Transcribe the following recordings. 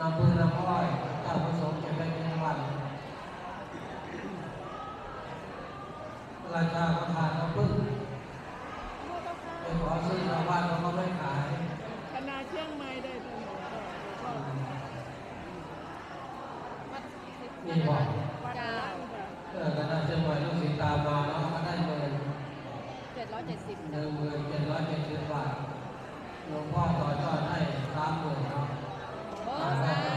ນຳເພິ່ງນຳອ້ອຍ ເຈົ້າປະສົງເກັບໄວ້ໃນວັດ ລາຊາປະທານນ້ຳເພິ່ງ ໄປຂໍຊື້ຊາວບ້ານເຂົາມາໄວ້ຂາຍ ຄະນະຊຽງໃໝ່ໄດ້ເທົ່າໃດກໍ ນີ້ບໍ? ເຈົ້າ ເອີ ຄະນະຊຽງໃໝ່ລູກສິດຕາມມາເນາະ ກໍໄດ້ເໝື່ອນ ເຈັດຮ້ອຍເຈັດສິບ ໜຶ່ງໝື່ນເຈັດຮ້ອຍເຈັດສິບບາດ ຫຼວງພໍ່ຕໍ່ຍອດໃຫ້ສາມໝື່ນເນາະ ໂອ້ ສາທຸ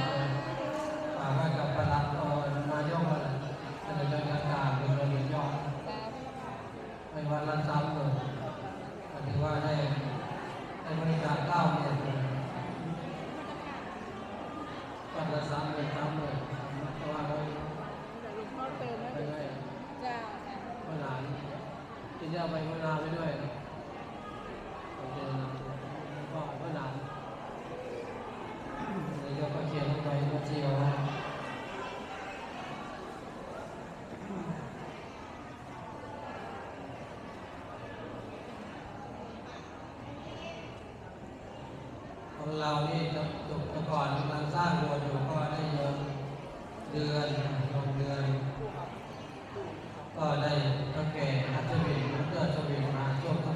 ຝາກໄວ້ກັບປະຫຼັດ ເອີ ນາຍົກ ອັນນັ້ນ ອັນນັ້ນ ເຈົ້າການເປັນເງິນເປັນຍອດ ສາທຸ ໃຫ້ວັດລະສາມໝື່ນ ກໍຖືວ່າໄດ້ ໄດ້ບໍລິຈາກເກົ້າໝື່ນ ວັດລະສາມໝື່ນ ສາມໝື່ນ ແຕ່ວ່າເຮົາ ແຕ່ຫຼວງພໍ່ເຕີມໃຫ້ ໄປໄວ້ ເຈົ້າ ເວລາ ທີ່ຈະໄປເວລາໄປດ້ວຍ ໂອເຄນະ ກໍເວລາ ນາຍົກກໍຂຽນລົງໄປ ບໍ່ເຊື່ອວ່າ ຂອງລາວນີ້ ແຕ່ກ່ອນກຳລັງສ້າງໂບດຢູ່ ກໍໄດ້ໂຍມເດືອນ ໂຍມເດືອນ ກໍໄດ້ເຖົ້າແກ່ອັດສະວິນ ດອກເຕີ ອັດສະວິນ ມາຊ່ວງ